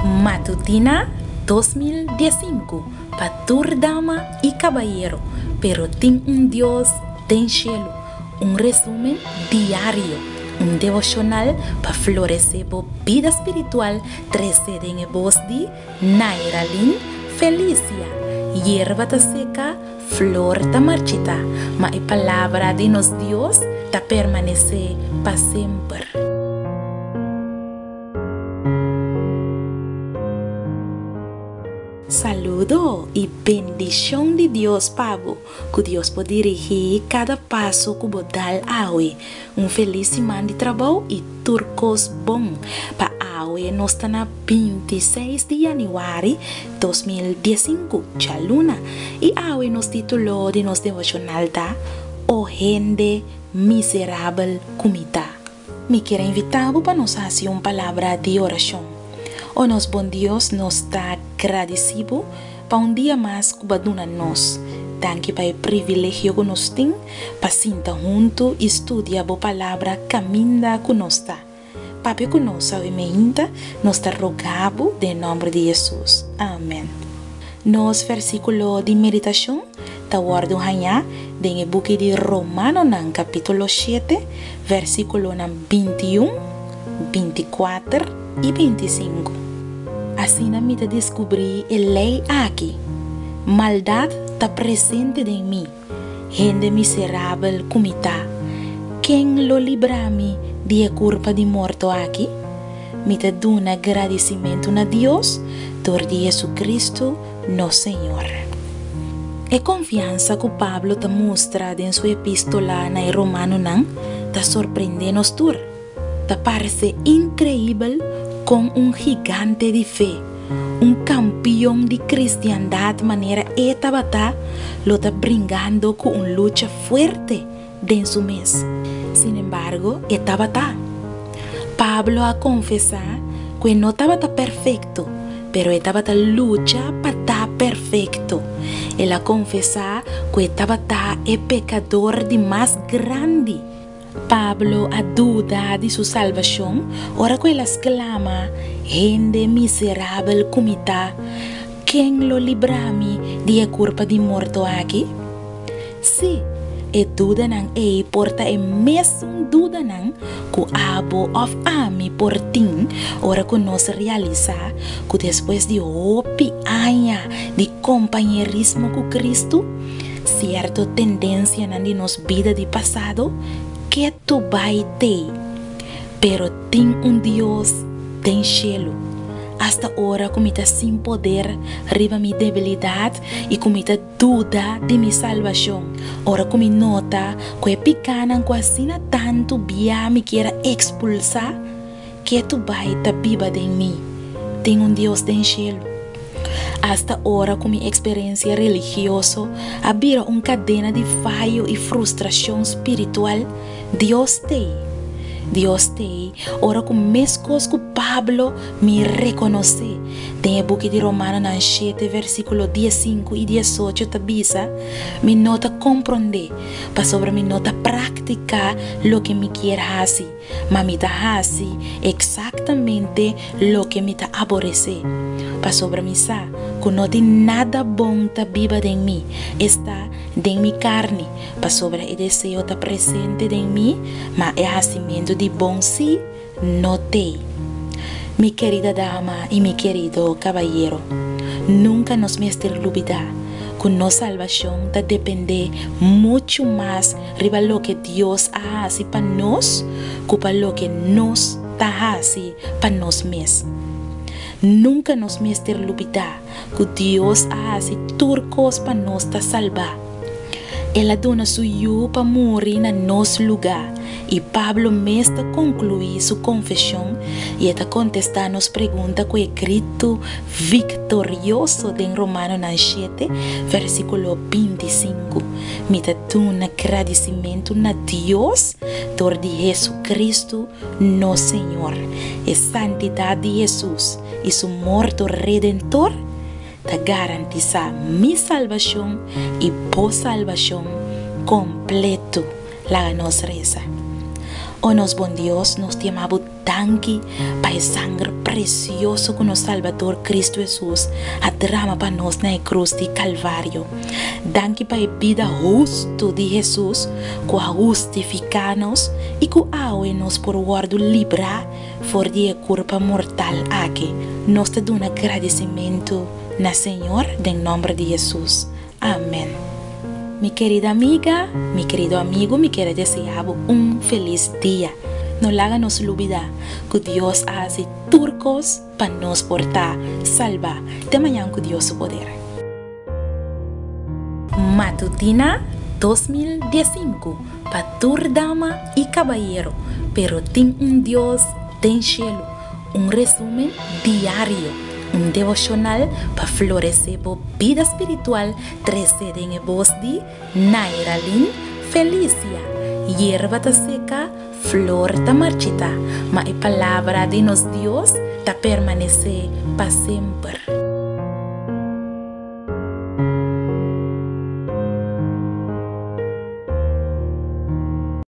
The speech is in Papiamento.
Matutina 2015 pa tur dama i kabayero, pero tin un Dios den shelu. Un resumen diario, un devoshonal pa floresé bo bida spiritual trese den e bos di Nairalyn Felicia. Yerba ta seka, flor ta marchitá, ma e palabra di nos Dios ta permanesé pa semper. Saludo i bendishon di Dios pa bo. Ku Dios por dirigí kada paso ku bo dal awe. Un felis siman di trabou i tur kos bon. Pa awe nos ta na 26 di yanüari 2015, djaluna, i awe nos título di nos devoshonal ta O hende miserabel ku mi ta. Mi kier a invitá bo pa nos hasi un palabra di orashon. O nos bon Dios, nos ta gradisí bo pa un dia mas ku bo a duna nos. Danki pa e privilegio ku nos tin pa sinta huntu i studia bo Palabra kaminda ku nos ta. Papia ku nos awe meinta, nos ta roga bo den nòmber di Hesus. Amèn. Nos versíkulo di meditashon ta wòrdu hañá den e buki di Romanonan kapítulo shete, versíkulonan 21, 24 i 25. Asina mi ta deskubrí e lei aki, Maldat ta presente den mi, hende miserabel ku mi ta. Ken lo libra mi di e kurpa di morto aki? Mi ta duna gradisimentu na Dios dor di JesuCristo nos Señor. E konfiansa ku Pablo ta mustra den su epístola na e Romanonan ta sorprendé nos tur. Ta parse inkreibel kon un gigante di fe, un kampion di kristiandat manera e tabata, lo ta bringando ku un lucha fuerte den su mes. Sin embargo, e tabata. Pablo a konfesá ku e no tabata perfekto, pero e tabata lucha pa ta perfekto. El a konfesá ku e tabata e pekador di mas grandi. Pablo a duda di su salbashon ora ku el a sklama, Hende miserabel ku mi ta, ken lo libra mi di e kurpa di morto aki? Sí, e dudanan ei por ta e mesun dudanan ku abo òf ami por tin ora ku nos realisá ku despues di hopi aña di kompañerismo ku Kristu, sierto tendensianan di nos bida di pasado ketu bai tei. Pero tin un Dios den shelu. Asta ora ku mi ta sin poder riba mi debilidat i ku mi ta Duda di mi salbashon. Ora ku mi nota ku e pikánan ku asina tantu bia mi kier a ekspulsá, ketu bai ta biba den mi. Tin un Dios den shelu. Asta ora ku mi eksperensia religioso a bira un kadena di fayo i frustrashon spiritual, Dios t'ei. Dios t'ei ora ku meskos ku Pablo mi rekonosé Den e buki di Romanonan shete versíkulo diesinku i diesocho ta bisa, Mi no ta komprondé, pasobra mi no ta praktiká loke mi kier hasi, ma mi ta hasi eksaktamente loke mi ta aboresé. Pasobra mi sa ku no tin nada bon ta biba den mi, esta, den mi karni, pasobra e deseo ta presente den mi, ma e hasimentu di bon sí no t'ei. Mi kerida dama i mi kerido kabayero, nunka nos mester lubidá ku nos salbashon ta dependé muchu mas riba loke Dios a hasi pa nos ku pa loke nos ta hasi pa nos mes. Nunka nos mester lubidá ku Dios a hasi tur kos pa nos ta salbá. El a duna su Yu pa muri na nos lugá, i Pablo mes ta konkluí su konfeshon i e ta kontestá nos pregunta ku e gritu viktorioso den Romanonan shete, versíkulo 25, Mi ta duna gradisimentu na Dios dor di Hesukristu nos Señor. E santidat di Hesus i su morto redentor ta garantisá mi salbashon i bo salbashon kompletu. Laga nos resa. O nos bon Dios, nos ta yama bo danki pa e sanger presioso ku nos Salbador Kristu Hesus a drama pa nos na e krus di Kalvario. Danki pa e bida hustu di Hesus ku a hustifiká nos i ku awe nos por wòrdu librá for di e kurpa mortal aki. Nos ta duna gradisimentu na Señor den nòmber di Hesus. Amèn. Mi kerida amiga, mi kerido amigu, mi kere deseá bo un felis dia. No laga nos lubidá ku Dios a hasi tur kos pa nos por ta salbá. Te mañan ku Dios su poder. Matutina 2015 pa tur dama i kabayero, pero tin un Dios den shelu. Un resumen diario, un devoshonal pa floresé bo bida spiritual trese den e bos di Nairalyn Felicia. Yerba ta seka, flor ta marchitá, ma e palabra di nos Dios ta permanesé pa semper.